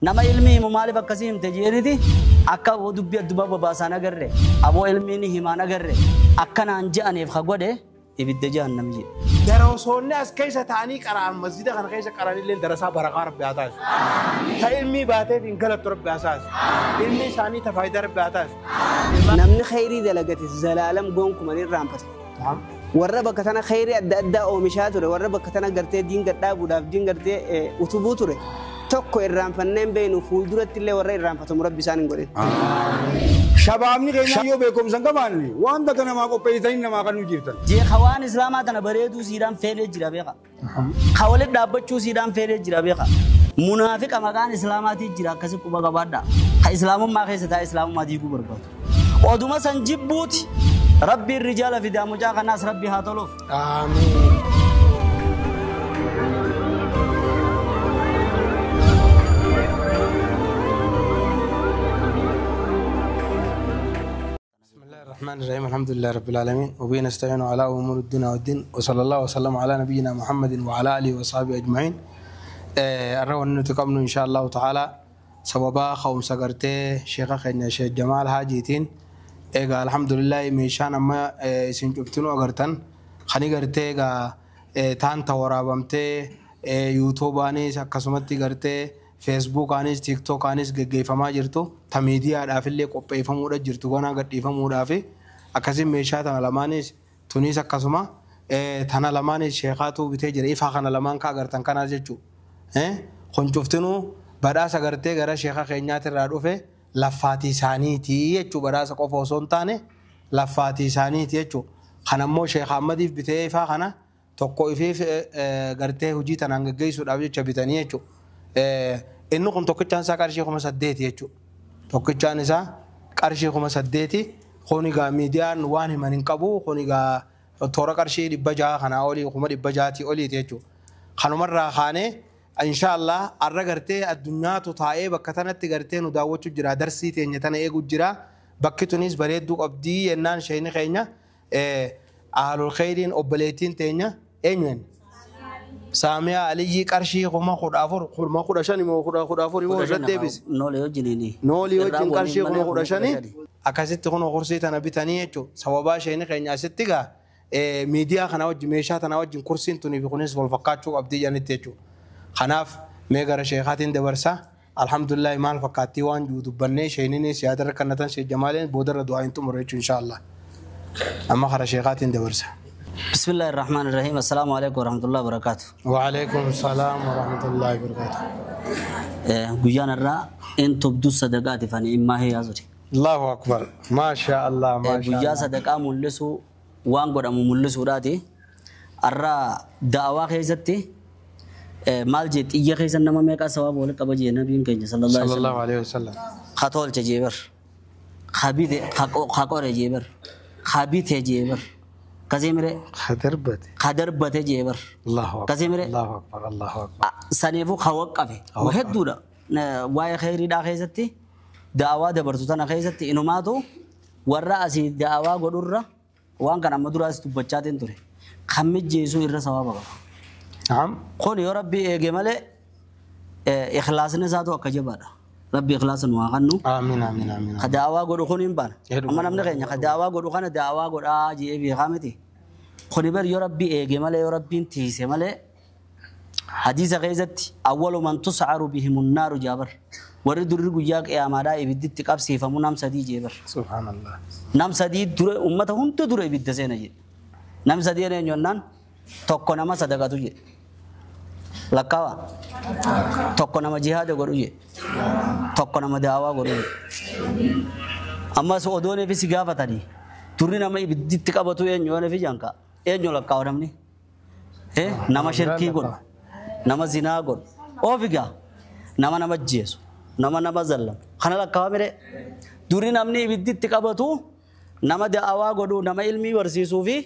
Nama ilmi himu maaliif akkasii himte jeeriti akka aboo dubbii adduma babaasaan agarre aboo ilmiin himaan agarre akkanaan je'aniif ka godhe ibidda jahannam jedhe. Darasoonni as keessa ta'anii qara'an masjida kana keessa qara'anillee darasaa barakaa rabbi haa taasisu. Ta ilmii baateef hin galattu rabbi haa taasisu. Ilmi isaanii ta faayidaa rabbi haa taasisu. Namni khayrii dalagate zalaalam gonkuman irraanfata. Warra bakka tana khayrii adda addaa oomishaa ture, warra bakka tana gartee diin gadhaabuudhaaf diin gartee utubuu ture. Tokko irraanfanneen beenu fuulduratti illee warra irraanfatamu rabbi isaan hin godhin. Shabaabni keenya yoo beekumsa hin qabaanne waan takka namaa qopheessanii namaa kan nu jirtan. Jeeqa waan islaamaa tana bareeduu siidhaan feenee jira beeka. Ka walitti dhaabbachuu siidhaan feenee jira beeka. Munaafiqa maqaan islaamaatii jira akkasi quba qabaadha. Ka islaamummaa keessa taa'e islaamummaa diiguu barbaadu. Oduma san jibbuuti rabbiin rijaala fidaa mucaa kanaas rabbi haa toluuf. Amiin. بسم الله الرحمن الرحيم الحمد لله رب العالمين وبه نستعين على امور الدنيا والدين وصلى الله وسلم على نبينا محمد وعلى اله وصحبه اجمعين. الروان نتقمن ان شاء الله تعالى سببا خوم سغرتي شيخ خينا شيخ جمال حاجيتين ايغا الحمد لله ميشان اما اسن جبتنو اغرتن خني غرتي ايغا تان تورابمتي يوتيوبانيس akkasumatti gartee feesbuukaanis tiiktookanis geggeeffamaa jirtu ta miidiyaadhaaf illee qopheeffamuudha jirtu ganaa gadhiifamuudhaaf akkasiin meeshaa tana lamaanis tunis akkasuma tana lamaanis sheekaatu bitee jira ifaa kana lamaan ka agartan kanaas jechuudha. Kun cuftinuu badhaasa gartee gara sheeka keenyaatirraa dhufe laffaatii isaaniiti jechuu badhaasa qofa osoo hin taane laffaatii isaaniiti jechuu. Kanammoo sheeka Ahmadiif bitee ifaa kana tokko ifiif gartee hojii tanaan geggeessuudhaaf jecha bitanii jechuudha. Inni kun tokkichaan isaa qarshii 8,000 jechuudha. Tokkichaan isaa qarshii 8,000 kun egaa miidiyaan waan himan hin qabu kun egaa toora qarshii 600 kanaa olii 600,000 oliiti jechuudha. Kanumarraa kaanee inshaallah har'a gartee addunyaatu taa'ee bakka tanatti gartee nu daawwachuu jira darsii teenya tana eeguu jira bakki tunis bareedduu qabdii yennaan sheeni keenya ahlul khayriin obboleettiin teenya eenyuun Saamiyaa Aliyyi qarshii 14,000 15,000 moo 14,000 moo irratti deebise. Noolee wajjiniini. Noolii wajjin qarshii 15,000 akkasitti kun kursii tana bitanii jechuudha. Sababaa sheeni keenya asitti gaa miidiyaa kana wajjin meeshaa tana wajjin kursiin tunii fi kunis wal fakkaachuu qabdii jedhanitti jechuudha. Kanaaf mee gara sheekaatiin dabarsa. Alhamdulillah maal fakkaattii waan jiru dubbannee sheeninis yaadarra kannatan sheek Jamaaleen boodarra du'aa hin xumuru jechuudha inshaallah. Amma kara sheekaatiin dabarsa. بسم الله الرحمن الرحيم السلام عليكم ورحمة الله وبركاته. وعليكم السلام ورحمة الله وبركاته. Guyyaan irraa in tubdu sadaqaati fani immaa hiyyaa zuri. Allahu akbar. ما شاء الله ما شاء Guyyaa الله. sadaqaa mul'isuu waan godhamu mul'isuudhaati. Har'a da'awaa keessatti maal jee xiyya keessa nama meeqaa sawaaba walitti qaba jee nabiin keenya sallallahu alaihi صلى الله wasallam. عليه وسلم. Ka tolche jee bar. Ka bite ka qore jee bar. Ka bite jee bar. Kasii mire خدربت. ka darbate jee bar. الله أكبر. Kasii mire الله أكبر الله أكبر. saniifuu ka waqqafe hedduudha. Waa'ee khayriidhaa keessatti da'awaa dabartu tana keessatti inumaatu warra asii da'awaa godhurra waan kana amma duraas dubbachaatiin ture. Kan mijjeessuu irra sawaaba qaba. نعم. Kun yoo rabbi eege malee ikhlaasni isaatu akka jabaadha. Rabbi ikhlaasa nu haa kennu. آمين آمين آمين. Ka da'awaa godhu kun hin baana. Heduu. Amma namni keenya ka da'awaa godhu kana da'awaa godhaa jee beekaa miti. Kuni bar yoo rabbi eege malee yoo rabbiin tiise malee hadiisa keessatti awwalu man tus'aru bihimu naaru jaabar. Warri durri guyyaa qiyaamaadhaa ibidditti qabsiifamu nam sadii jee bar. سبحان الله. Nam sadii dura ummata hunda dura ibidda seena jedhe. Nam sadii eenyu jennaan tokko nama sadaqatu jedhe. Lakkaawaa tokko nama jihaada godhu jedhe. Tokko nama da'awaa godhu jedhe. Ammas odoon fi si gaafatanii durri nama ibidditti qabatu eenyu yoon fi janka eenyu lakkaawa namni. Nama shirkii godhu nama zinaa godhu oofigaa nama nama jeesu nama nama zallamu kana lakkaawa mire durri namni ibidditti qabatu nama da'awaa godhu nama ilmii barsiisuu fi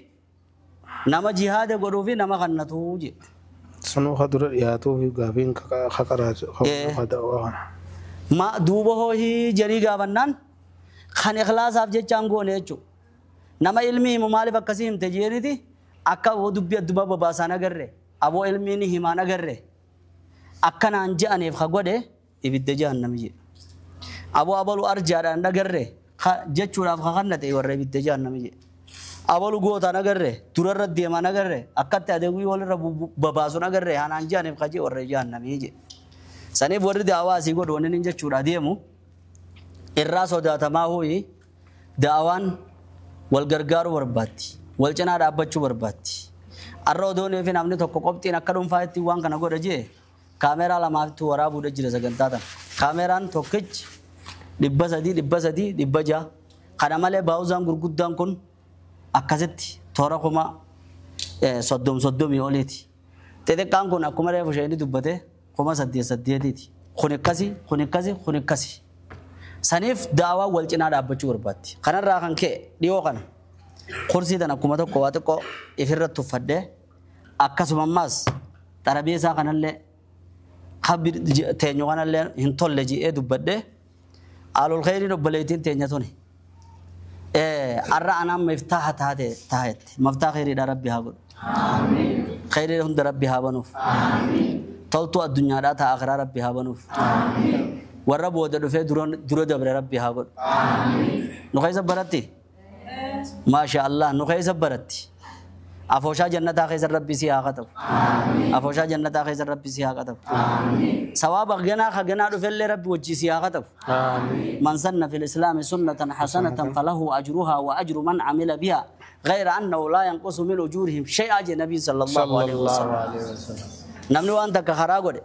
nama jihaada godhuu fi nama kannatu jedhe. Sunuu ka dura dhiyaatuu fi gaafiin ka da'awaa kana. Ma duuba hoohii jedhii gaafannaan kan ikhlaasaaf jechaan goone jechuudha. Nama ilmi himu maaliif akkasii himte jeeriti akka aboo dubbii adduma babaasaan agarre aboo ilmiin himaan agarre akkanaan je'aniif ka godhe ibidda jahannami jedhe. Aboo abaluu arjaadhaan agarree jechuudhaaf kakannate warra ibidda jahannami jedhe. Abaluu gootaan agarree durarra deemaan agarree akkatti adeemuu walirra babaasuun agarree hanaan jaaniif kajee warra jahannami jedhe. Saniif warri daawaa asii godhu wanni inni jechuudha deemu irraa sodaatamaa hooyi daawaan wal gargaaruu barbaaddi. Wal cinaa dhaabbachuu barbaaddi. Arra odoonii fi namni tokko qophiin akka dhuunfaatti waan kana godha jee kaameeraa lamaaftu waraabuudha jira sagantaa tana. Kaameeraan tokkichi 300 300 600 kana malee baawuzaan gurguddaan kun akkasitti toora 30 30 oliiti. Xixiqqaan kun akkuma reefu isheen dubbate 8,000 8,000. Kun akkasi kun akkasi kun akkasi. Saniif daawaa wal cinaa dhaabbachuu barbaaddi. Kanarraa kan ka'e dhiyoo kana kursii tana akkuma tokko waa xiqqoo ifirratti uffadhee akkasuma ammaas xarabeessaa kanallee teenyu kanallee hin tolle ji'ee dubbadhee alul khayriin obboleettiin teenya tuni. Arra anaan miftaaha taate taa'etti. Maftaa khayriidha rabbi haa godhu. Khayrii hunda rabbi haa banuuf. Toltuu addunyaadhaa ta'a akhiraa rabbi haa banuuf. Warra booda dhufee dura dabre rabbi haa godhu. Nu keessa baratti? Maasha Allah nu keessa baratti. Afooshaa jannataa keessa rabbi si haa qatabu. Afooshaa jannataa keessa rabbi si haa qatabu. Sawaaba ganaa ka ganaa dhufellee rabbi wajji si haa qatabu. Man sanna fil islaami sunnatan hasanatan falahu ajruhaa wa ajru man amila bihaa ghayra annahu laa yanqusu min ujuurihim shay'a jedhe nabii sallallahu alaihi wasallam. Namni waan takka karaa godhe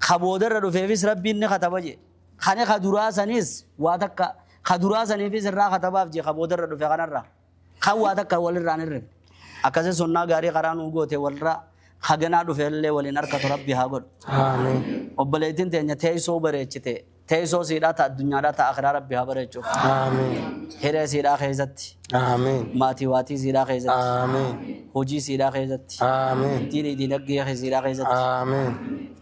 ka boodarra dhufeefis rabbiin ni kataba jedhe. Kani ka duraa saniis waa takka ka duraa saniifis irraa katabaaf jedhe ka boodarra dhufe kanarraa. Kan waa takka walirraa hin hirrifne. Akkasii sunnaa gaarii karaa nuu goote walirraa haganaa dhufellee waliin harkatu rabbi haa godhu. Amiin. Obboleettiin teenya teessoo bareechite teessoo siidhaa ta'a addunyaadhaa ta'a akhiraa rabbi haa bareechuuf. Amiin. Hiree siidhaa keessatti. Amiin. Maatii waatii siidhaa keessatti. Amiin. Hojii siidhaa keessatti. Amiin. Diinii diinagdee siidhaa keessatti. Amiin.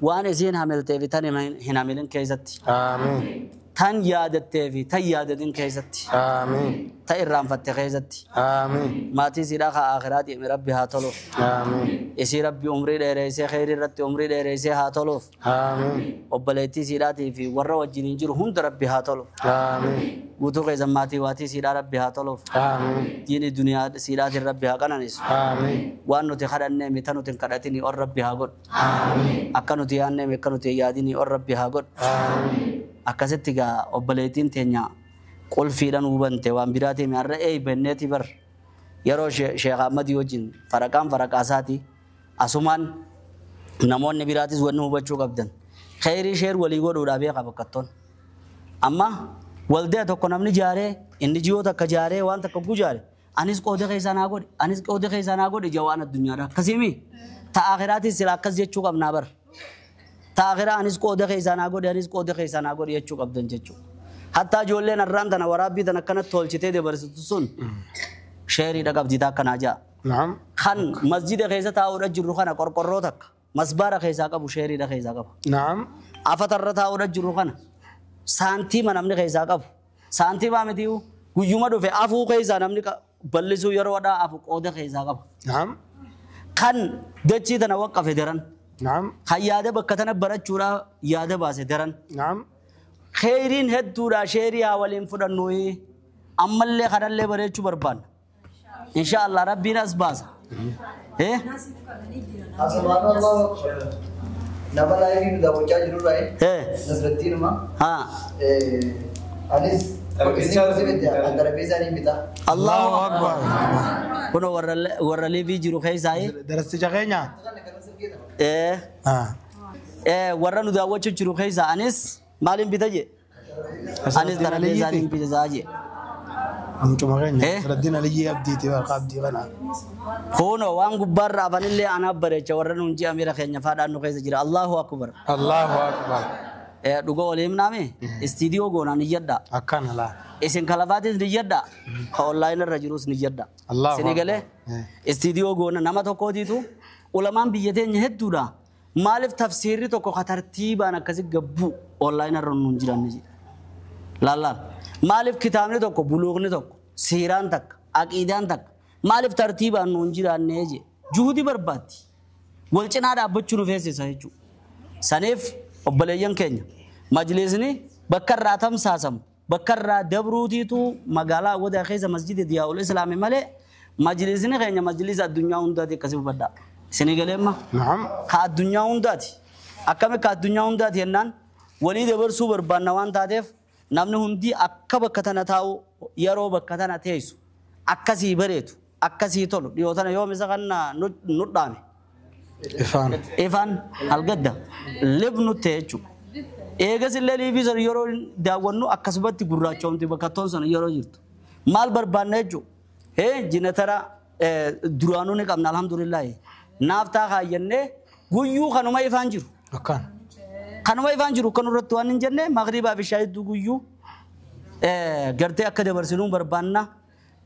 Waan isiin hamiltee fi tan hin hamilin keessatti. Amiin. Tan yaadattee fi tan yaadatin keessatti. Amiin. Ta irraanfatte keessatti. Amiin. Maatii siidhaa haa akhiraa deeme rabbi haa toluuf. Amiin. Isii rabbi umrii dheereessee kheyrii irratti umrii dheereessee haa toluuf. Amiin. Obboleettii siidhaatii fi warra wajjin hin jiru hunda rabbi haa toluuf. Amiin. Guutuu keessan maatii waatii siidhaa rabbi haa toluuf. Amiin. Diinii duniyaa siidhaatiin rabbi haa qananiisu. Amiin. Waan nuti kadhannee mi tan nuti hin kadhatinii ol rabbi haa godhu. Amiin. Akka nuti yaadnee mi akka nuti hin yaadinii ol rabbi haa godhu. Amiin. Akkasitti gaa obboleettiin teenya qulfiidhaan hubante waan biraatii mi har'a eeybenneeti bar yeroo Sheekh Ahmadii wajjin faraqaan faraqaa isaati asumaan namoonni biraatis wanni hubachuu qabdan kheyrii sheer walii godhuudhaa beeka bakkattoon. Amma waldee tokko namni jaaree inni ji'oo takka jaaree waan takka gujaare anis qooda keessaa naa godhe anis qooda keessaa naa godhe jawaan addunyaadha akkasiimi ta'a akhiraatis sila akkas jechuu qabnaa bar. Ta akhiraa anis qooda keessaa naa godhe anis qooda keessaa naa godhe jechuu qabdan jechuudha. Hattaa ijoolleen har'aan tana waraabbii tana akkanatti tolchitee dabarsitu sun sheeriidha qabdi takkanaa ja'a. Naam. Kan masjida keessa taa'uudha jirru kana qorqorroo takka masbaara keessaa qabu sheeriidha keessaa qabu. Naam. Afatarra taa'uudha jirru kana saantiima namni keessaa qabu. Saantiimaa mitiyu guyyuma dhufe afuu keessaa namni bal'isuu yeroodhaa afu qooda keessaa qabu. Naam. Kan dachii tana waqqafe daran. Naam. Kan yaada bakka tana barachuudhaa yaada baase daran. Naam. Kheyriin hedduudha sheerii haa waliin fudhannu ammallee kanallee bareechuu barbaanna. Insha Allah rabbiin as baasa. Nama laayivii daawwachaa jirurraa Nasrattiinuma. Anis xarapheezaa ni bita. Allahu Akbar. Kunoo warra liivii jiru keessaa. Darasticha keenya. Warra nu daawwachuu jiru keessaa anis maaliin bita jee? Anis xarapheezaa ni bita jee. Mucuma keenya Nasrattiin Aliyyii Abdiiti warqa Abdii kana. Kunoo waan gubbaarra hafanillee anaaf bareecha warra nuun ji'a miira keenya faadhaan nu keessa jira. Allahu Akbar. Allahu Akbar. Dhuga olii himnaame istiidiyoo goonaa ni jedha. Akkana laa. Isin kalafaatis ni jedha. Ka onlaayinii irra jirus ni jedha. Allahu Isin galee istiidiyoo goona nama tokkootiitu ulamaan biyya teenya hedduudha. Maaliif tafsiirri tokko ka tartiibaan akkasi gabbuu onlaayinii irra nuun jiran ni jedha. Laallaan maaliif kitaabni tokko buluuqni tokko siiraan takka aqiidaan takka maaliif tartiibaan nuun jiraannee je juhudi barbaaddi. Wal cinaa dhaabbachuu nu feesisa jechuudha. Saniif obboleeyyan keenya Majlisni bakka irraa tamsaasamu bakka irraa dabruutiitu magaalaa Awwadaa keessa masjida Diyaa'ul Islaami malee majlisni keenya majlisa addunyaa hundaati akkasii hubadhaa. Isinii galeemma? Naam. Ka addunyaa hundaati. Akkami ka addunyaa hundaati jennaan walii dabarsuu barbaanna waan taateef namni hundi akka bakka tana taa'u yeroo bakka tana teessu akkasii bareedu akkasii tolu dhiyoo tana yoom isa kana nu dhaame. Ifaan. Ifaan algadda libnu ta'e jechuudha. Eegas illee liivii sana yeroo daawwannu akkasumatti gurraachoomti bakka toon sana yeroo jirtu. Maal barbaanna jechuudha. Hee jinatara duraanuu ni qabna alhamdulillahi. Naaftaa kaayyannee guyyuu kanuma ifaan jiru. Akkaan. Kanuma ifaan jiru kan irratti waan hin jenne magriibaa fi shaayidduu guyyuu gartee akka dabarsinuu barbaanna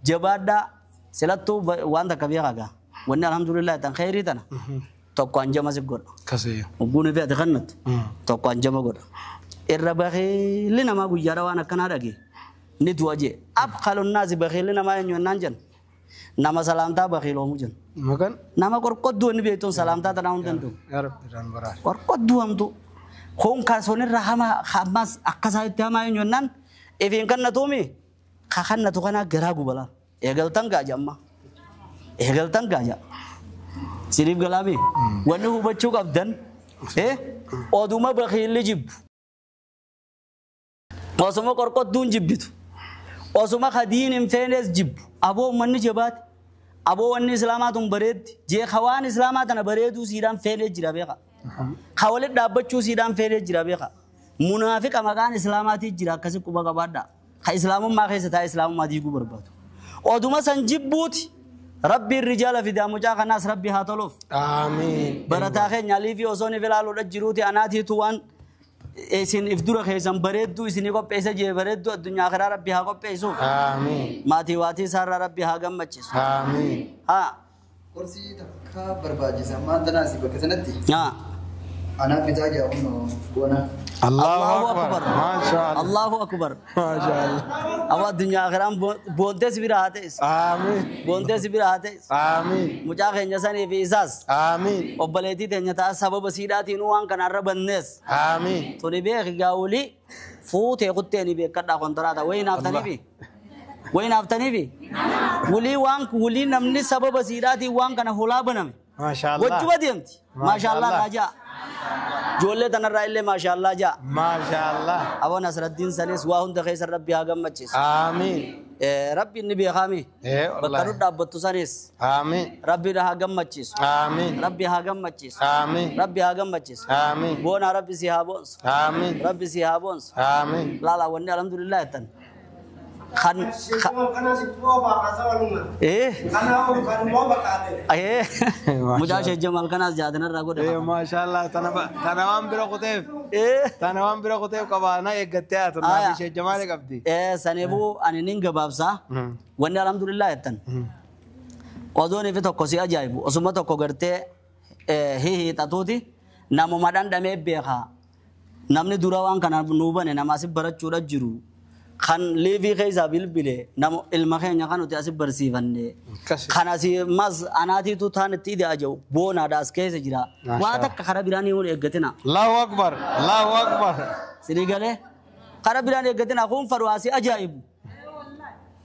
jabaadhaa silattuu waan takka beekaa gaa. Wanni alhamdulillahi tan khayrii tana tokko hanjama si godha. Kasee. Ogguun fi ati kannattu tokko hanjama godha. Irra bakeelli namaa guyyaadha waan akkanaa dhagee ni du'a jee. Abqalunnaasi bakeelli namaa eenyu jennaan jenna. Nama salaamtaa bakeeloomu jenna. Maqaan. Nama qorqodduu inni beektuun salaamtaa tanaa hin danda'u. Yaa Rabbi irraan baraare. Qorqodduu hamtu. Kun kaasonirra hama hammas akkasaatti hamaa eenyu jennaan ifiin kannatuumi ka kannatu kanaa garaa gubalaa. Eegaltan gaaja amma. Eegaltan gaaja. Siniif galaami. Wanni hubachuu qabdan oduma bakiilli jibbu. Osuma qorqodduun jibbitu. Osuma kadiin hin feenes jibbu. Aboo uummanni jabaate. Aboo wanni islaamaa tun bareeddi. Jeeqa waan islaamaa tana bareeduu siidhaan feenee jira beeka. Ka walitti dhaabbachuu siidhaan feenee jira beeka. Munaafiqa maqaan islaamaatii jira akkasi quba qabaadha. Ka islaamummaa keessa taa'e islaamummaa diiguu barbaadu. Oduma san jibbuuti. Rabbiin rijaala fidaa mucaa kanaas rabbi haa toluuf. Amiin. Barataa keenya aliifii osoo ni ilaaluudha jiruuti anaatiitu waan isin if dura keessan bareedduu isinii qopheessa jee bareedduu addunyaa akiraa rabbi haa qopheessuuf. Amiin. Maatii waatii isaarraa rabbi haa gammachiisu. Amiin. Haa. Qorsii takka barbaachisa. Ammaan tanaas bakka sanatti Haa. anaa bitaa jaa kunoo goona. Allahu akbar. Maasha Allah. Allahu akbar. Maasha Allah. Awwa addunyaa akiraan boontees bira haa ta'es. Amiin. Boontees bira haa ta'es. Amiin. Mucaa keenya sanii fi isaas Amiin. obboleettii teenya ta'a sababa siidhaatiin waan kanarra bannees. Amiin. Tuni beeki gaawulii fuutee kuttee ni beekadhaa kontiraata wayi naaftaniifi. Wayi naaftaniifi. Wulii waan wulii namni sababa siidhaatiin waan kana hulaa baname. Maasha Allah. Wajjuba deemti. Maasha Allah raajaa. Ijoollee tanarraa illee maasha Allah jaa. Maasha Allah. Aboo Nasraddiin sanis waa hunda keessa rabbi haa gammachiisu. Amiin. Rabbi inni beekaami. Bakka nu dhaabbattu sanis Amiin. rabbi haa gammachiisu. Amiin. Rabbi haa gammachiisu. Amiin. Rabbi haa gammachiisu. Amiin. Boonaa rabbi si haa boonsu. Amiin. Rabbi si haa boonsu. Amiin. Laala wanni alhamdulillah jettan. Kan mucaa ishee Jamaal kanaas jaatanarraa godhe. Maasha Allah. Tana waan bira kuteef. Tana waan bira kuteef qabaana eeggattee haa turnaaf ishee Jamaal qabdi. Saniifuu ani nin gabaabsaa. Wanni alhamdulillah jettan. Odoon ifi tokko si ajaa'ibu osuma tokko gartee hiixatuuti namuma dhandhamee beekaa. Namni dura waan kana nuu bane nama asi barachuudha jiru. Kan liivii keessaa bilbile nama ilma keenya kan nuti asi barsiifanne. Kan asii mas anaatiitu taan itti ide aja'u boonaadha as keessa jira. Waa takka karaa biraan hin eeggatina. Allahu akbar. Allahu akbar. Sinii galee karaa biraan eeggatina kun fadhu asii ajaa'ibu.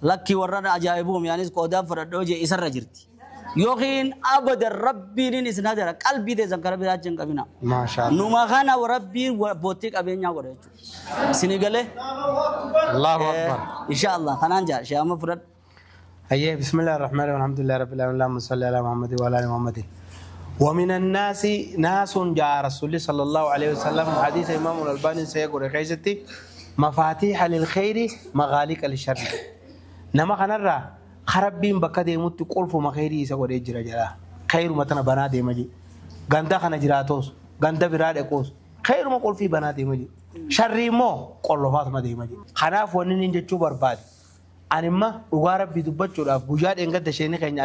Lakkii warra ajaa'ibu yaanis qoodaa fudhadhoo jee isarra jirti. Yookiin abadan rabbiin isin hadara qalbii teessan karaa biraa hin qabina. Maasha Allah. Numa kana rabbiin boottii qabeenyaa godha jechuudha. Sinii galee. Allahu akbar. Insha Allah kanaan jaa shaama fudhadhu. أيه بسم الله الرحمن الرحيم الحمد لله رب العالمين اللهم صل على محمد وعلى آل محمد. ومن الناس ناس جاء رسول الله صلى الله عليه وسلم حديث إمام الألباني سيقول خيزتي مفاتيح للخير مغاليق للشر. نما خنرا خربين بكده يموت قلف مخيري سيقول يجرا جرا خير ما تنا بنا ديمجي غندا خنا جراتوس غندا براد اكوس خير ما قلف بنا ديمجي شر مو قلفات ما ديمجي خناف ونين جچو برباد. Ani dhugaa rabbii dubbachuudhaaf guyyaa dheengadda isheen keenya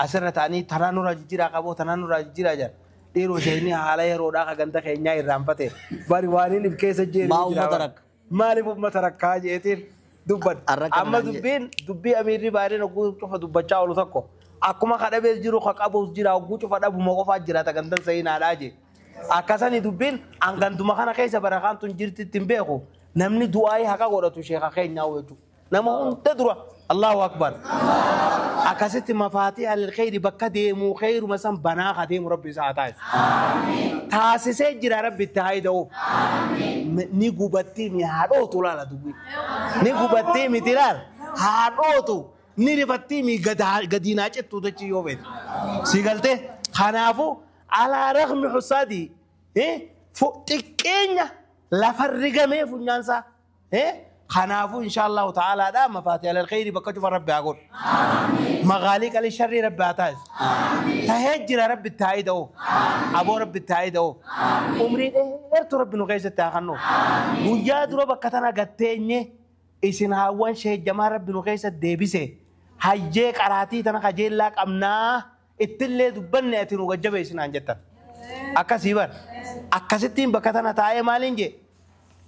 asirra ta'anii tanaa nurraa jijjiiraa qaboo tanaa nurraa jijjiiraa jedhan dhiiroo isheen haala yeroodhaa ka ganda keenyaa irraanfate bari waan inni keessa jiru maaliif uummata rakkaa jeetiin dubbadha. Amma dubbiin dubbii amiirri baay'een oguu cufa dubbachaa oolu tokko akkuma kadhabees jiru ka qabuus jira oguu cufa dhabuma qofaa jiraata gandan sayinaadhaa jee. Akkasani dubbiin hanganduma kana keessa barakaan tun jirti ittiin beeku namni du'aayii haqa godhatu sheeka keenyaa jechuudha. Nama hunda dura Allahu Akbar. Akkasitti mafaatiha lilkhayri bakka deemuu khayruma san banaa ka deemu rabbi isaa taasisu. Taasisee jira rabbi itti haa ida'uuf. Ni gubattii mi haadhootu laala dubbii. Ni gubattii miti laala haadhootu ni rifattii mi gadiinaa cittuu dachii yoo beektu. Si galtee kanaafuu alaa raqmi xusaadii xiqqeenya lafa rigamee funyaansaa. Kanaafuu insha Allahu ta'alaadha mafaatiha lilkhayri bakka cufa rabbi haa godhu. Magaalii qalii sharrii rabbi haa taasisu. Tahee jira rabbi itti haa ida'u. Aboo rabbi itti haa ida'u. Umrii dheertuu rabbi nu keessatti haa kennu. Guyyaa dura bakka tana gatteenye isin haawwan sheejjamaa rabbi nu keessatti deebise. Hayyee qaraatii tana kajeellaa qabnaa ittillee dubbanne ati nu gajjabeessinaan jettan. Akkasii bar. Akkasittiin bakka tana taa'ee maaliin jee?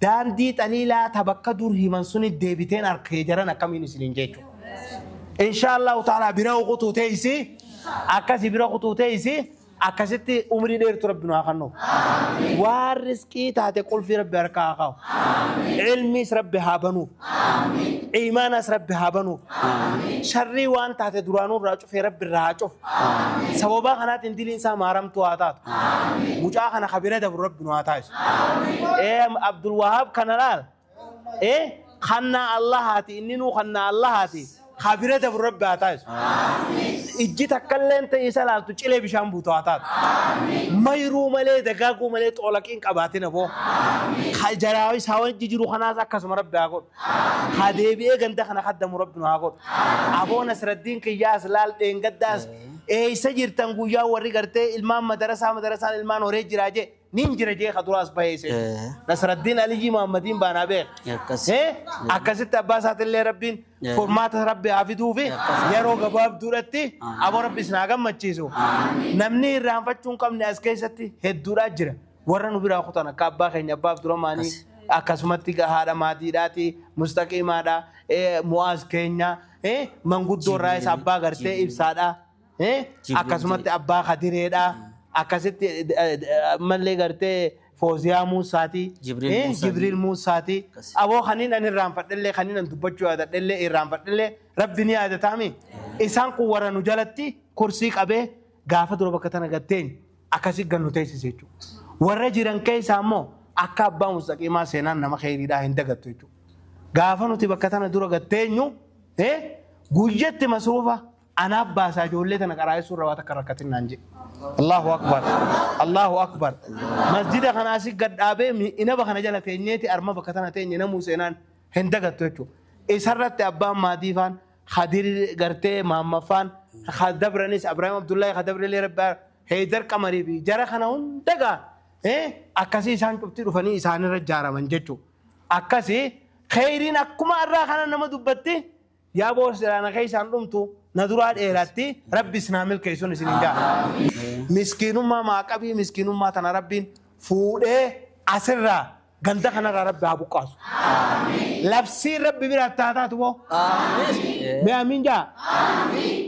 Daandii xaliilaa ta bakka dur himan suni deebiteen harkee jaran akkamiin isiniin jechuudha. Insha Allahu ta'ala bira kutuu teessi akkasi bira kutuu teessi akkasitti umrii dheertu rabbi nu haa kennu. Waan riskii taate qulfii rabbi harkaa haa kaa'u. Ilmiis rabbi haa banuuf. Iimaanas rabbi haa banuuf. Sharrii waan taate duraanuu irraa cufee rabbi irraa haa cufu. Sababa kanaatiin diliin isaa maaramtuu haa taatu. Mucaa kana kabira dabru rabbi nu haa taasisu. Abdul Wahaab kana laal. Kannaa Allahaati inni nuu kannaa Allahaati. Kabira dabru rabbi haa taasisu. Ijji takkalleen ta'e isa laaltu cilee bishaan buutu haa taatu. Mayruu malee dagaaguu malee xoolaqiin qabaatin aboo. Jaraa isaa wajji jiru kanaas akkasuma rabbi haa godhu. Ha deebi'ee ganda kana kaddamu rabbi nu haa godhu. Aboo Nasraddiin kiyyaas laal dheengaddaas eessa jirtan guyyaa warri gartee ilmaan madarasaa madarasaan ilmaan horee jiraa jee nin jira jee ka duraas bahee seenu. Nasraddiin Aliyyi Muhammadiin baanaa beek. Akkasitti abbaa isaatillee rabbiin furmaata rabbi haa fiduu fi yeroo gabaabduudhatti aboo rabbi isin haa gammachiisu. Namni irraanfachuu hin qabne as keessatti hedduudhaa jira. Warra nu biraa kutan akka abbaa keenya abbaa Abdurrahmaanii akkasumatti haadha maatiidhaati mustaqiimaadha mu'aaz keenya manguddoo irraa isa abbaa gartee ibsaadha akkasumatti abbaa Kadireedha akkasitti ammallee gartee Fooziyaa Muusaati Jibriil Muusaati aboo kaniin an irraanfadhellee kaniin an dubbachuu yaadadhellee irraanfadhellee rabbi ni yaadataami isaan kun warra nu jalatti kursii qabee gaafa dura bakka tana gatteen akkasi gannu teessise jechuudha. Warra jiran keessaa immoo akka abbaa mustaqiimaa seenaan nama kheyriidhaa hin dagattu jechuudha. Gaafa nuti bakka tana dura gatteenyu guyyatti masruufa anaaf baasaa ijoollee tana qaraa'essuu irra waa takka rakkatin naan jedhe. Allahu Akbar. Allahu Akbar. Masjida kana asii gad dhaabee inaba kana jala teenyeeti arma bakka tana teenye namuu seenaan hin dagattu jechuudha. Isarratti abbaan maatiifaan Khadir gartee Maammaffaan Kadabranis Ibrahim Abdullahi Kadabrilee Rabbaa Heydar Qamarii fi jara kana hunda gaa akkasii isaan cuftii dhufanii isaanirra ijaaraman jechuudha. Akkasii kheyriin akkuma irraa kana nama dubbatti yaa boosiraana keessaan dhumtu na duraa dheeratti rabbi isinaa milkeessuun isin hin jaa. Miskiinummaa maaqabii miskiinummaa tana rabbiin fuudhee asirraa ganda kanarraa rabbi haa buqqaasu. Labsiin rabbi bira taataatu boo. Mee amiin jaa.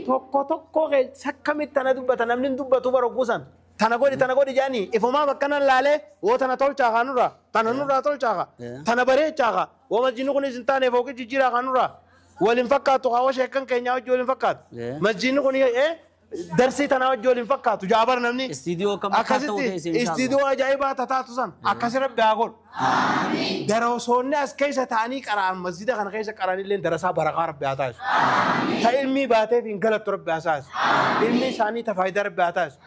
Tokko tokko akkamitti tana dubbata namni hin dubbatu bara kuusan. Tana godhi jaanii ifumaaf akkanan laalee woo tana tolchaa kaa nurraa tana nurraa tolchaa kaa tana bareechaa kaa woo masjiidni kunis hin taane fooqi jijjiiraa kaa nurraa waliin fakkaatu kaa woo sheekkan keenyaa wajji waliin fakkaatu. Masjiidni kun darsii tanaa wajji waliin fakkaatu jaabar namni. Akkasitti istiidiyoo ajaa'ibaa tataatu san akkasi rabbi haa godhu. Darasoonni as keessa ta'anii qara'an masjiida kana keessa qara'anillee darasaa barakaa rabbi haa taasisu. Ta ilmii baateef hin galattu rabbi haa taasisu. Ilmi isaanii ta faayidaa rabbi haa taasisu.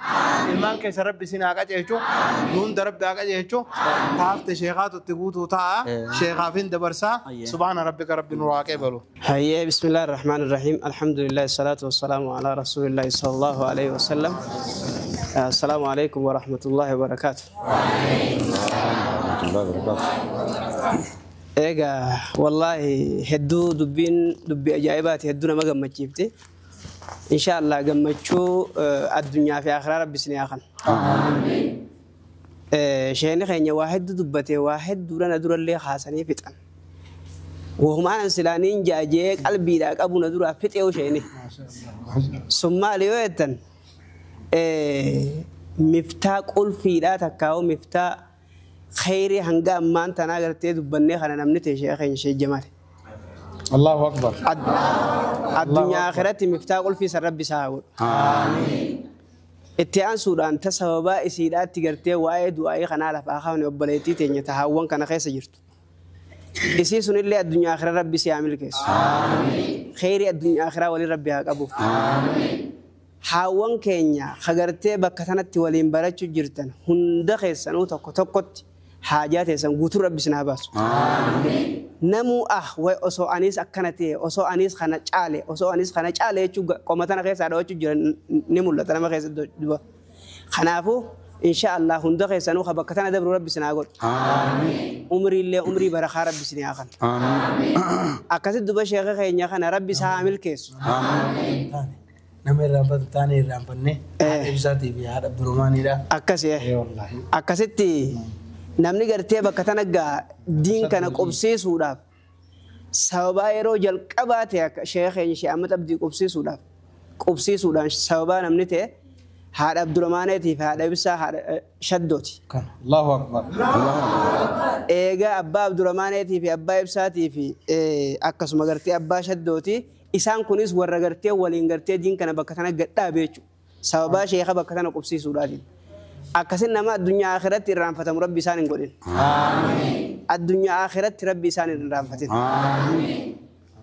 Ilmaan keessa rabbi isin haa qajeelchu. Nuun rabbi haa qajeelchu. Taafte sheekaatu itti guutuu ta'a. Sheekaaf hin dabarsaa. Subhaana rabbika rabbi nu haa qeebalu. Hayyee bismillaahi rahmaani rahiim. Alhamdulillahi salaatu wassalaamu alaa rasuulillahi sallallahu alaihi wasallam. Assalaamu alaikum wa rahmatullahi wa barakaatu. Egaa wallaahi hedduu dubbiin dubbii ajaa'ibaati hedduu nama gammachiifte. Insha Allah gammachuu addunyaa fi akhiraa rabbi isin haa kennu. Sheeni keenya waa hedduu dubbatee waa hedduu na durallee haasanii fixan. Wahumaan silaaniin jaajee qalbiidhaa qabu na duraa fixee sheeni. Sun maali yoo jettan Miftaa qulfiidhaa takkaa'u miftaa khayrii hanga ammaan tanaa gartee dubbannee kana namni ta'e sheekha keenya Sheekh Jamaal. Allahu akbar. Addunyaa akhiratti miftaa qulfii san rabbi isaa haa godhu. Itti aansuudhaan ta sababaa isiidhaatti gartee waa'ee du'aa'ii kanaa lafaa kaafne obboleettii teenya tahaawwan kana keessa jirtu. Isii sunillee addunyaa akhiraa rabbi si haa milkeessu. Khayrii addunyaa akhiraa waliin rabbi haa qabu. Haawwan keenya kagartee bakka sanatti waliin barachuu jirtan hunda keessanuu tokko tokkotti haajaa teessan guutuu rabbi isin haa baasu. Namuu way osoo anis akkana ta'e osoo anis kana caale osoo anis kana caale jechuu qoma tana keessaa dhawachuu jiran ni mul'ata nama keessa duba. Kanaafuu insha Allah hunda keessanuu bakka tana dabru rabbi isin haa godhu. Umriillee umrii barakaa rabbi isin haa kennu. Akkasitti duba sheekha keenya kana rabbi isaa haa milkeessu. Nama irraanfatu taane irraanfanne haadha ibsaatii fi haadha Abdurrahmaanidha. Akkasi. Akkasitti namni gartee bakka tana gaa diin kana qubsiisuudhaaf sababaa yeroo jalqabaa ta'e akka sheekha keenya Sheekh Ahmad Abdii qubsiisuudhaan sababaa namni ta'e haadha Abdurrahmaaneetii fi haadha Ibsaa haadha Shaddooti. Allahu akbar. Eegaa abbaa Abdurrahmaaneetii fi abbaa Ibsaatii fi akkasuma gartee abbaa Shaddooti. Isaan kunis warra gartee waliin gartee diin kana bakka tana gadhaabe jechuudha. Sababaa sheekha bakka tana qubsiisuudhaatiin. Akkasin nama addunyaa akhiratti irraanfatamu rabbi isaan hin godhin. Addunyaa akhiratti rabbi isaan hin irraanfatin.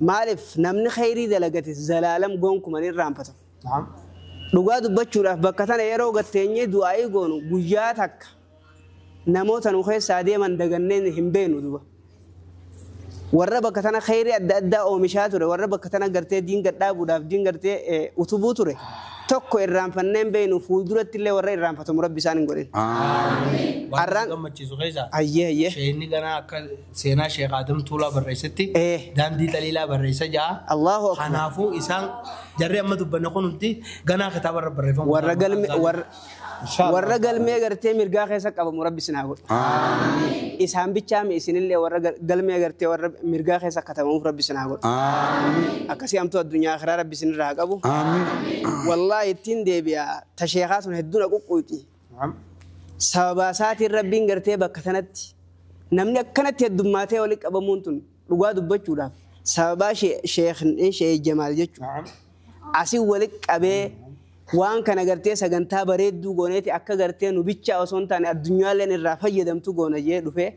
Maaliif namni khayrii dalagate zalaalam gonkuman irraanfatamu. Dhugaa dubbachuudhaaf bakka tana yeroo gatteenyee du'aa'ii goonu guyyaa takka namoota nu keessaa deeman daganneen hin beenu duba. Warra bakka tana khayrii adda addaa oomishaa ture warra bakka tana gartee diin gadhaabuudhaaf diin gartee utubuu ture tokko irraanfanneen beenu fuulduratti illee warra irraanfatamu rabbi isaan hin godhin. Waan gammachiisu keessaa sheekni ganaa akka seenaa Sheekh Adam Tuulaa barreessetti daandii xaliilaa barreessa ja'a. Allahu akbar. Kanaafuu isaan jarri amma dubbanne kun hundi ganaa kitaaba irra barreeffamu. Warra galmee gartee mirgaa keessa qabamu rabbi isin haa godhu. Isaan bichaame isinillee warra galmee gartee warra mirgaa keessa katabamuuf rabbi isin haa godhu. Akkasii amtuu addunyaa akhiraa rabbi isinirraa haa qabu. Wallaahi ittiin deebi'a ta sheekaa sun hedduun aquqquuti. Sababaa isaatiin rabbiin gartee bakka sanatti namni akkanatti heddummaatee walitti qabamuun tun dhugaa dubbachuudhaaf sababaa Sheekh Jamaal jechuudha. Asii walitti qabee waan kana gartee sagantaa bareedduu gooneeti akka gartee nu bichaa osoo hin taane addunyaalleen irraa fayyadamtu goona jee dhufee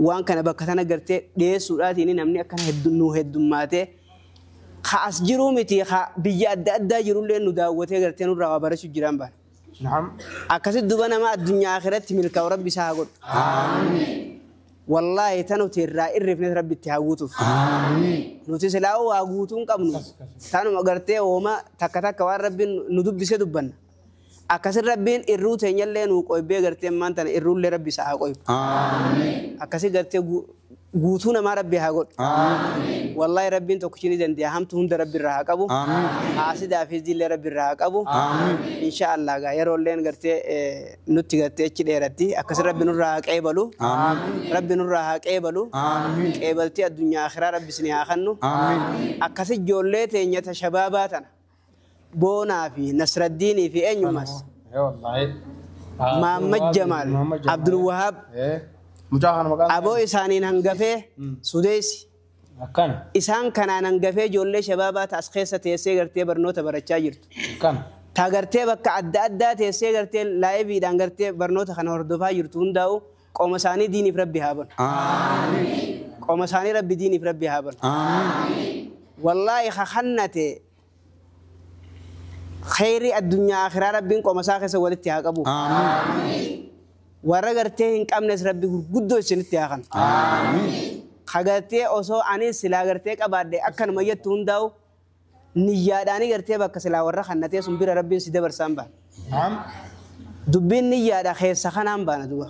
waan kana bakka sana gartee dhiyeessuudhaatiin namni akkana nu heddummaatee ka as jiruu miti ka biyya adda addaa jirullee nu daawwatee gartee nurraa waa barachuu jiraan baana. Akkasitti duba nama addunyaa akhiratti milkaa'u rabbi isaa haa godhu. Wallaahi tan nuti irraa irrifne rabbi itti haa guutuuf. Nuti silaa waa guutuu hin qabnu. Tanuma gartee ooma takka takka waan rabbiin nu dubbise dubbanna. Akkasin rabbiin irruu teenyallee nuu qoybee gartee ammaan tana irruullee rabbi isaa haa qoybu. Akkasi gartee guutuu namaa rabbi haa godhu. Wallaahi rabbiin tokkichi ni danda'a hamtu hunda rabbi irraa haa qabu. Haasidaa fi diillee rabbi irraa haa qabu. Insha Allah gaa yeroolleen gartee nutti gartee achi dheeratti akkasin rabbi nurraa haa qeebalu. Rabbi nurraa haa qeebalu. Qeebaltii addunyaa akhiraa rabbi isin haa kennu. Akkasi ijoollee teenya ta shabaabaa tana boonaa fi Nasraddiinii fi eenyummaas. Mahammad Jamaal Abdul Wahaab aboo isaaniin hangafee Sudeesi. Isaan kanaan hangafee ijoollee shabaabaa taas keessa teessee gartee barnoota barachaa jirtu. Ta gartee bakka adda addaa teessee gartee laayiviidhaan gartee barnoota kana hordofaa jirtu hundaa'u qoma isaanii diiniif rabbi haa banu. Qoma isaanii rabbi diiniif rabbi haa banu. Wallaahi kakannate khayrii addunyaa akhiraa rabbiin qoma isaa keessa walitti haa qabu. Warra gartee hin qabnes rabbi gurguddoo isinitti haa kennu. Kagartee osoo ani silaa gartee qabaadhe akkanuma jettu hundaa'u niyyaadhaanii gartee bakka silaa warra kannatee sun bira rabbiin si dabarsaan baana. Dubbiin niyyaadha keessa kanaan baana duba.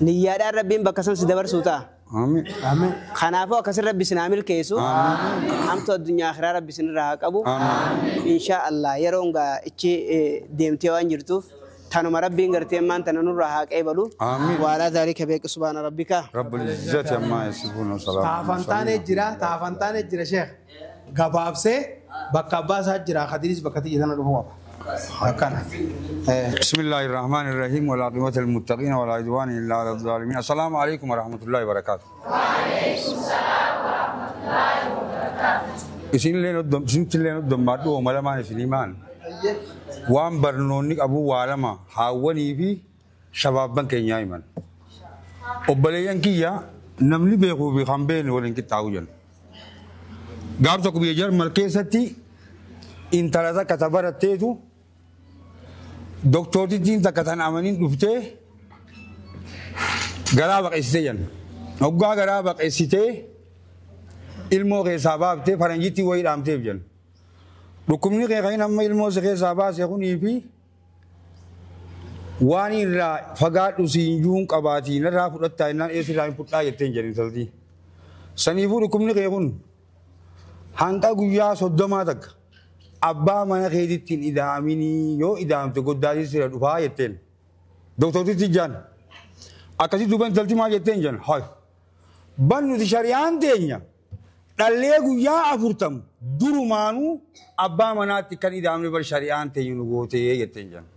Niyyaadhaan rabbiin bakka san si dabarsuu ta'a. Kanaafuu akkasin rabbi isin haa milkeessu. Hamtu addunyaa akhiraa rabbi isinirraa haa qabu. Insha Allah yeroon gaa ichi deemtee waan jirtuuf tanuma rabbiin gartee ammaan tana nurraa haa qeebalu. Waalaa zaalika beeku subhaana rabbika. Rabbul izzati ammaa yasifuun salaam. Taafantaanee jira sheekh. Gabaabsee bakka abbaa isaa jira Khadiris bakka tiyya sana dhufuu qaba. Akkana. بسم الله الرحمن الرحيم والعاقبة للمتقين ولا عدوان إلا على الظالمين. السلام عليكم ورحمة الله وبركاته. وعليكم السلام ورحمة الله وبركاته. Isin leen oddommaadhu oomalamaan isin himaan. Waan barnoonni qabu waa lama haawwanii fi shabaabban keenyaa himan. Obboleeyyan kiyya namni beekuu fi kan beekne waliin qixxaawu jenna. Gaaf tokko biyya Jarmal keessatti intala takka ta baratteetu doktortittiin takka tan amaniin dhuftee garaa baqeessitee jenna. Hoggaa garaa baqeessitee ilmoo keessaa baaftee faranjittii wayii dhaamteef jenna. Dhukkubni kee kan amma ilmoo si keessaa baase kunii fi waan irraa fagaadhu siin juun qabaatii narraa fudhattaa jennaan eessirraa hin fudhaa jetteen jedhin intaltii. Saniifuu dhukkubni kee kun hanqa guyyaa 30 takka abbaa mana keetitti hin ida'aminii yoo ida'amte goddaatii sira dhufaa jetteen. Doktortitti ijaan akkasii duuba intalti maal jetteen jenna hayi. Ban nuti shari'aan teenya dhallee guyyaa 40 durumaanuu abbaa manaatti kan ida'amne bar shari'aan teenya nu gootee jetteen jenna.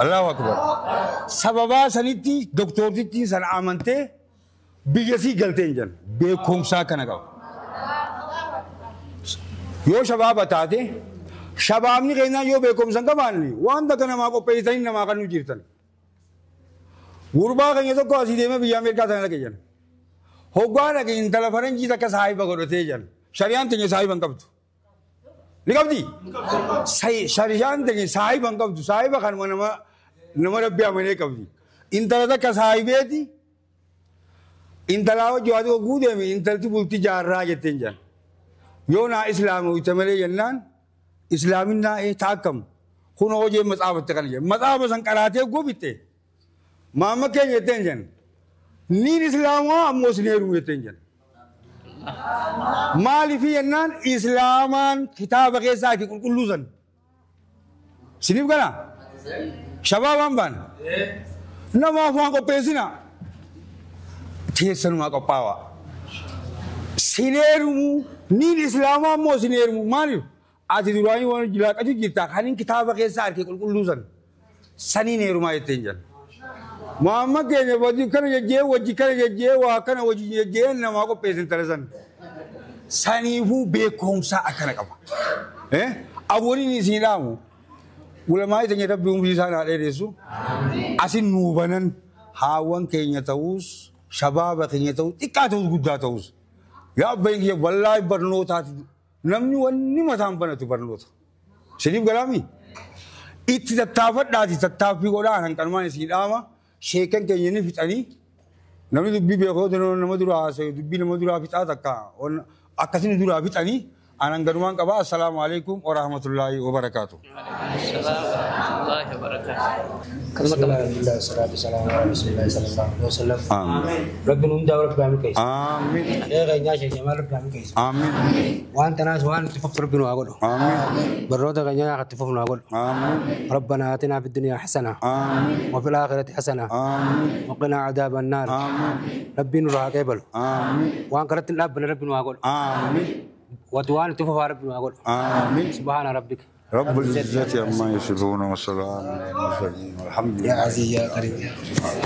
Allahu Akbar. Sababaa sanitti doktortitti sana amantee biyya sii galteen jenna. Beekumsaa kana qaba. Yoo shabaaba taate shabaabni keenyaa yoo beekumsa hin qabaanne waan takka namaa qopheessanii namaa kan nu jirtan. Gurbaa keenya tokko asii deemee biyya Ameerikaa sana dhaqe jenna. Hoggaa dhaqe intala faranjii takka saahiba godhatee jenna. Shari'aan teenya saahiba hin qabdu. Ni qabdi? Shari'aan teenya saahiba hin qabdu. Saahiba kanuma nama rabbi amanee qabdi. Intala takka saahibeeti intala hojii waa tokko deeme intalti bultii jaarraa jetteen jenna. Yoo naa islaama hojjete malee jennaan islaaminaa taakkamu kun hojii matsaafatti kana jedhe matsaafa san qaraatee gobitte maama keenya jetteen jenna niin islaamaa ammoo isin heerumu jetteen jenna. Maaliif jennaan islaamaan kitaaba keessaa fi qulqulluu san siniif gala shabaabaan baana namaaf waan qopheessina teessanumaa qophaawaa. Sineerumu niin islaamaa ammoo sineerumu maaliif ati duraanii waan jilaaqatu jirta kanin kitaaba keessaa harkee qulqulluu san saniin heerumaa jetteen jenna. Muhammad keenya wajji kana jejjee wajji kana jejjee waa kana wajji jejjee namaa qopheessin tala san. Saniifuu beekumsaa akkana qaba. Abbooniin isin dhaamu ulamaa teenya rabbi umrii isaan haa dheeressu asin nuu banan haawwan keenya ta'us shabaaba keenya ta'us xiqqaa ta'us guddaa ta'us. Yaa abbaan kiyya wallaahi barnootaati namni wanni mataan banatu barnoota. Siniif galaami? Itti tattaafadhaati tattaaffii godhaa hanqanumaan isin dhaama sheekan keenya ni fixanii namni dubbii beekoo nama duraa haasa'e dubbii nama duraa fixaa takka akkasini duraa fixanii anan ganumaan qabaa. Assalaamu alaikum wa rahmatullaahi wa barakaatu. ربنا نمدا رب العالمين كيس. آمين. يا غنيا شيخ جمال رب العالمين كيس. آمين. وانت ناس وان تفف ربنا اقوله. آمين. بروده غنيا تففنا اقوله. آمين. ربنا آتنا في الدنيا حسنة. آمين. وفي الآخرة حسنة. آمين. وقنا عذاب النار. آمين. ربي نور قبل. آمين. وان قرأت الأب ربنا اقوله. آمين. وتوان تفف ربنا اقوله. آمين. سبحان ربك رب العزة عما يصفون وسلام على المرسلين والحمد لله. يا عزيز يا كريم.